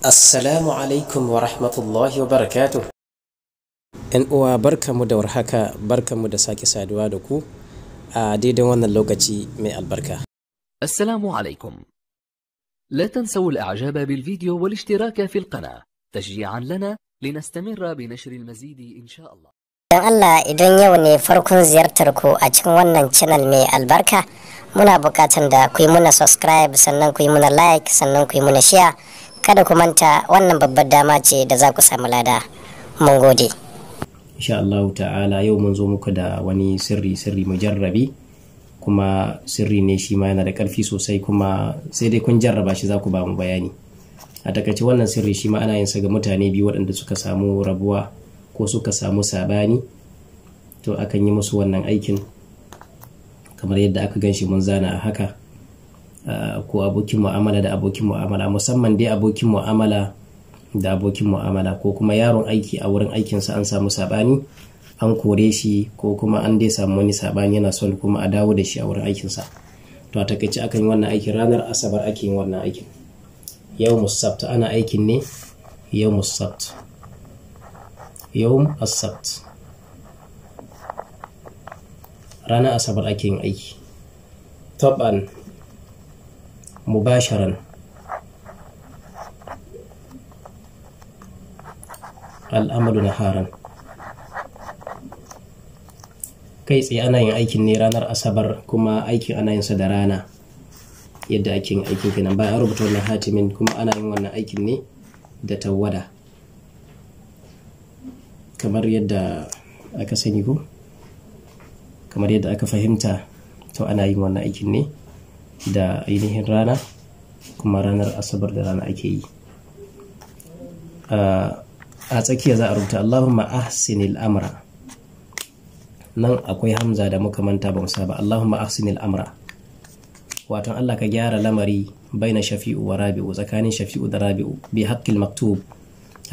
Assalamu alaikum wa rahmatullahi wa barakatuh. ‘Yan uwa, barkamu da warhaka, barkamu da sake saduwa da ku a daidai wannan lokaci mai albarka. السلام عليكم. لا تنسوا الاعجاب بالفيديو والاشتراك في القناة تشجيعا لنا لنستمر بنشر المزيد ان شاء الله. Don Allah, idan yau ne farkon ziyartar ku a cikin wannan channel mai albarka, muna bukatan da ku yi muna subscribe, sannan ku yi muna like, sannan ku yi muna share. Kada ku manta, wannan babbar dama ce da za ku samu lada. Mun gode. Insha Allah ta'ala, yau mun zo muku da wani sirri, sirri mujarrabi, kuma sirri ne shi ma yana da ƙarfi sosai, kuma sai dai kun jarraba shi za ku ba mu bayani. A takaice, wannan sirri shi ma ana yin sa ga mutane biyu waɗanda suka samu rabuwa ko suka samu sabani. To, akan yi musu wannan aikin kamar yadda aka gan shi mun zana a haka, ko abokin mu'amala da abokin mu'amala, musamman dai abokin mu'amala da abokin mu'amala, ko kuma yaron aiki a wurin aikinsa an samu sabani, an kore shi, ko kuma an dai samu wani sabani, yana son kuma a dawo da shi a wurin aikinsa. To, a takaice, akan yi wannan aikin ranar Asabar ake yin wannan aikin, yau Sabt ana aikin ne, yau Sabt, yawm as-Sabt, ranar Asabar ake yin aiki. Taban mubasharan al'amalu naharan, kai tsaye ana yin aikin ne ranar Asabar, kuma aikin ana yin sa da rana. Yadda ake yin aikin kenan, bayan an rubuta wannan hatimin, kuma ana yin wannan aikin ne da tawada kamar yadda aka sani ko kamar yadda aka fahimta. To, ana yin wannan aikin ne da ainihin rana, kuma ranar Asabar da rana ake yi. A tsakiya za a rubuta "Allahumma ahsinil amra". Nan akwai hamza da muka manta ba mu saba. "Allahumma ahsinil amra", wato Allah ka gyara lamari, baina Shafi'u wa Rabi'u, tsakanin Shafi'u da Rabi'u, bi haqqil maktub.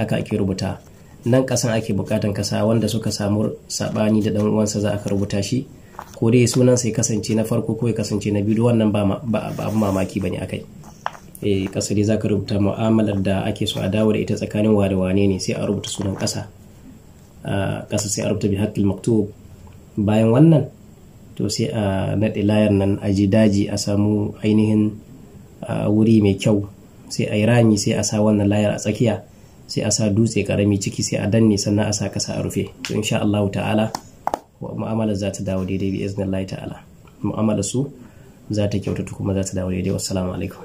Haka ake rubuta. Nan kasan ake bukatan kasa wanda suka samu sabani da dan uwansa, za aka rubuta shi, ko dai sunan sai kasance na farko ko ya kasance na biyu, wannan ba abu mamaki bane akai. Eh, kasa dai zaka rubuta mu'amalar da ake so a dawo da ita tsakanin wa da wane ne, sai a rubuta sunan kasa. Kasa sai a rubuta bi haqqil maktub. Bayan wannan, to sai a naɗe layar nan, a ji daji a samu ainihin wuri mai kyau, sai a yi rami, sai a sa wannan layar a tsakiya, sai a sa dutse karami ciki, sai a danne, sannan a sa kasa a rufe. To, insha Allah ta'ala, mu'amalar za ta dawo daidai bi iznillahi ta'ala. Mu'amalar su za ta kyautatu kuma za ta dawo daidai. Wassalamu alaikum.